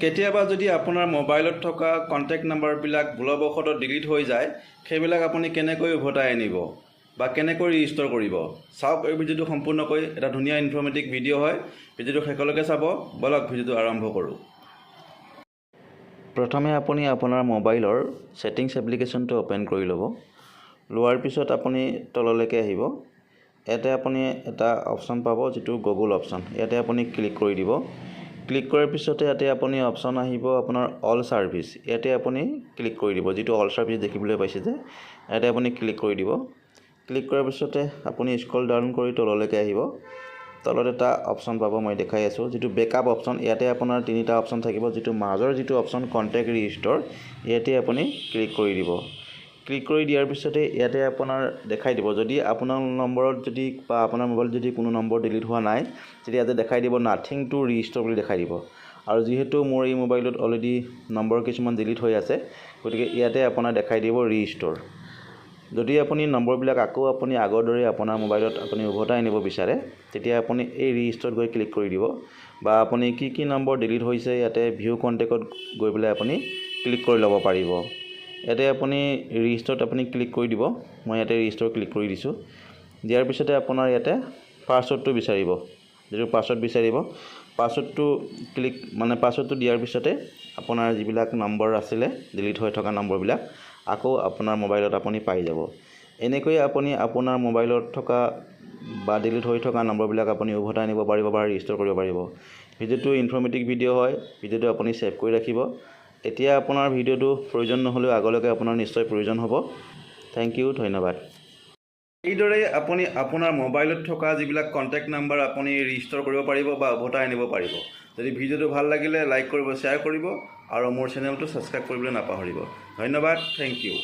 কেতিয়াবা যদি আপোনাৰ মোবাইলত থকা কণ্টেক্ট নাম্বাৰবিলাক ভুলবশতঃ ডিলিট হৈ যায়, সেইবিলাক আপুনি কেনেকৈ উভতাই আনিব বা কেনেকৈ ৰিষ্ট'ৰ কৰিব, চাওক এই ভিডিঅ'টো সম্পূৰ্ণকৈ। এটা ধুনীয়া ইনফৰ্মেটিভ ভিডিঅ' হয়, ভিডিঅ'টো শেষলৈকে চাব। ব'লক, ভিডিঅ'টো আৰম্ভ কৰোঁ। প্ৰথমে আপুনি আপোনাৰ মোবাইলৰ ছেটিংছ এপ্লিকেশ্যনটো অ'পেন কৰি ল'ব। লোৱাৰ পিছত আপুনি তললৈকে আহিব। ইয়াতে আপুনি এটা অপশ্যন পাব, যিটো গুগল অপশ্যন। ইয়াতে আপুনি ক্লিক কৰি দিব। ক্লিক কৰাৰ পিছতে ইয়াতে আপুনি অপশ্যন আহিব আপোনাৰ অল ছাৰ্ভিচ। ইয়াতে আপুনি ক্লিক কৰি দিব। যিটো অল ছাৰ্ভিচ দেখিবলৈ পাইছে যে, ইয়াতে আপুনি ক্লিক কৰি দিব। ক্লিক কৰাৰ পিছতে আপুনি স্ক্ৰল ডাউন কৰি তললৈকে আহিব। তলত এটা অপশ্যন পাব, মই দেখাই আছোঁ, যিটো বেকআপ অপশ্যন। ইয়াতে আপোনাৰ তিনিটা অপশ্যন থাকিব। যিটো মাজৰ যিটো অপশ্যন কণ্টেক্ট ৰিষ্ট'ৰ, ইয়াতে আপুনি ক্লিক কৰি দিব। ক্লিক কৰি দিয়াৰ পিছতে ইয়াতে আপোনাৰ দেখাই দিব, যদি আপোনাৰ নম্বৰত যদি বা আপোনাৰ মোবাইলত যদি কোনো নম্বৰ ডিলিট হোৱা নাই, তেতিয়া ইয়াতে দেখাই দিব নাথিং টু ৰিষ্ট'ৰ বুলি দেখাই দিব। আৰু যিহেতু মোৰ এই মোবাইলটোত অলৰেডি নম্বৰ কিছুমান ডিলিট হৈ আছে, গতিকে ইয়াতে আপোনাৰ দেখাই দিব ৰিষ্ট'ৰ। যদি আপুনি নম্বৰবিলাক আকৌ আপুনি আগৰ দৰে আপোনাৰ মোবাইলত আপুনি উভতাই আনিব বিচাৰে, তেতিয়া আপুনি এই ৰিষ্ট'ৰত গৈ ক্লিক কৰি দিব বা আপুনি কি কি নম্বৰ ডিলিট হৈছে ইয়াতে ভিউ কণ্টেক্টত গৈ পেলাই আপুনি ক্লিক কৰি ল'ব পাৰিব। ইয়াতে আপুনি ৰিষ্ট'ৰত আপুনি ক্লিক কৰি দিব। মই ইয়াতে ৰিষ্ট'ৰ ক্লিক কৰি দিছোঁ। দিয়াৰ পিছতে আপোনাৰ ইয়াতে পাছৱৰ্ডটো বিচাৰিব। যিটো পাছৱৰ্ড বিচাৰিব, পাছৱৰ্ডটো ক্লিক মানে পাছৱৰ্ডটো দিয়াৰ পিছতে আপোনাৰ যিবিলাক নম্বৰ আছিলে, ডিলিট হৈ থকা নম্বৰবিলাক আকৌ আপোনাৰ মোবাইলত আপুনি পাই যাব। এনেকৈয়ে আপুনি আপোনাৰ মোবাইলত থকা বা ডিলিট হৈ থকা নম্বৰবিলাক আপুনি উভতাই আনিব পাৰিব বা ৰিষ্ট'ৰ কৰিব পাৰিব। ভিডিঅ'টো ইনফৰ্মেটিভ ভিডিঅ' হয়। ভিডিঅ'টো আপুনি ছেভ কৰি ৰাখিব। এতিয়া আপোনাৰ ভিডিঅ'টো প্ৰয়োজন নহ'লেও আগলৈকে আপোনাৰ নিশ্চয় প্ৰয়োজন হ'ব। Thank U, ধন্যবাদ। এইদৰে আপুনি আপোনাৰ মোবাইলত থকা যিবিলাক কণ্টেক্ট নাম্বাৰ আপুনি ৰিষ্ট'ৰ কৰিব পাৰিব বা উভতাই আনিব পাৰিব। যদি ভিডিঅ'টো ভাল লাগিলে লাইক কৰিব, শ্বেয়াৰ কৰিব আৰু মোৰ চেনেলটো ছাবস্ক্ৰাইব কৰিবলৈ নাপাহৰিব। ধন্যবাদ, thank U.